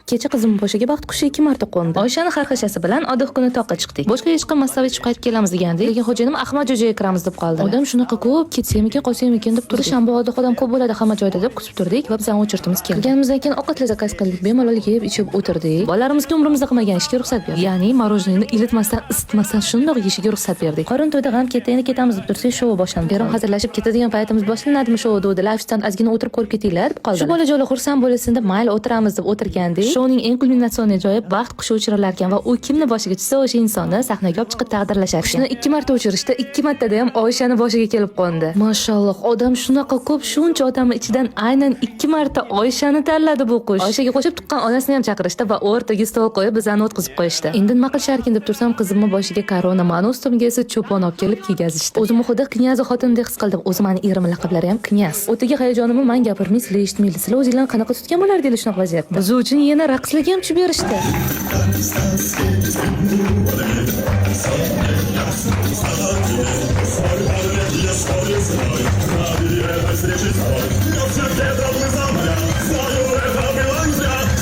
Kecha qizim boshiga baxt qushi ikki marta qo'ndi. Oyshani xarxashasi bilan odih kuni toqqa chiqdik. Boshqa hech qilmasdan ichib qaytib kelamiz degandik. Lekin xo'jayinim Ahmad jo'jaga kiramiz deb qoldi. Odam shunaqa ko'p, ketsammikan, qolsammikan deb turdik. Shanba odih odam ko'p bo'ladi hamma joyda deb kutib turdik va bizani очередь imiz keldi. Kirganimizdan keyin ovqatlar заказ qildik. Bemalol yeb ichib o'tirdik. Bolalarimizga umrimizda qilmagan ishga ruxsat berdik. Ya'ni мороженое ni ilitmasdan, isitmasdan shundoq yeyishiga ruxsat berdik. Qorin to'ydi, g'am ketdi, endi ketamiz deb tursak, shou boshlandi. Erim hazillashib, ketadigan paytimiz boshlanadimi shou dedi. Lifestyle ozgina o'tirib ko'rib ketinglar deb qoldi. Shu bolajonlar xursand bo'lsin deb mayli o'tiramiz deb o'tirgandik. Shouning eng кульминационный joyi baxt qushi o'chirilar ekan va u kimni boshiga tushsa, o'sha insonni sahnaga olib chiqib taqdirlashar ekan. Qushni ikki marta o'chirishda, ikki martada ham Oyshani boshiga kelib qo'ndi. Mashalloh, odam shunaqa ko'p, shuncha odamni ichidan aynan ikki marta Oyshani tanladi bu qush. Oyshaga qo'shib tuqqan onasini ham chaqirishdi va o'rtaga stol qo'yib bizani o'tqizib qo'yishdi. Endi nima qilisharkin deb tursam, qizimni boshiga корона, mani ustimga esa cho'pon olib kelib kiygazishdi. O'zimni xuddi князь xotindek his qildim. O'zi mani erim laqablari ham князь. O'tiga hayajonimni man gapirmay, sizlar eshitmaydi. Sizlar o'zinglarni qanaqa tutgan bo'lardinglar shunaqa vaziyatda? Biz uchun yana raqslarga ham tushib berishdi.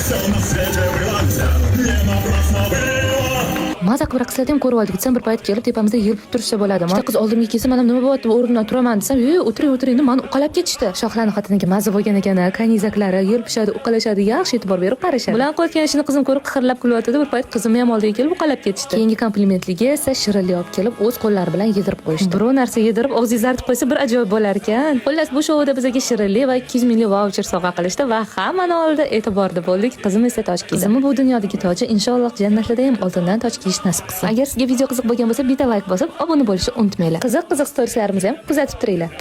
Все на свете было зря, не напрасно было. Maza qilib raqslarni ham ko'rib oldik desam, bir payt kelib tepamizda yelpib turishsa bo'ladi. Ikkita qiz oldimga kelsa, man ham nima bo'lyapti deb o'rnimdan turaman desam, "Yo'q, o'tiring, o'tiring" deb mani uqalab ketishdi. Shohlarni xotiniga maza bo'lgan ekan, канизак lari yelpishadi, uqalashadi, yaxshi e'tibor berib qarashadi. Bularni qilayotgan ishini qizim ko'rib qihirlab kulyapti. Bir payt qizimni ham oldiga kelib uqalab ketishdi. Keyingi komplimentligi esa shirinlik olib kelib, o'z qo'llari bilan yedirib qo'yishdi. Biror narsa yedirib, og'zingizni artib qo'ysa bir ajoyib bo'lar ekan. Xullas, bu shouda bizga shirinlik va 200 minglik vaucher sovg'a qilishdi va hammani oldida e'tiborda bo'ldik. Qizim esa toj kiydi. Qizimni bu dunyodagi toji inshaalloh jannatlarda ham oltindan toj kiyish nasib qilsin. Agar sizga video qiziq bo'lgan bo'lsa, bitta like bosib, obuna bo'lishni unutmanglar. Qiziq qiziq storieslarimizni ham kuzatib turinglar.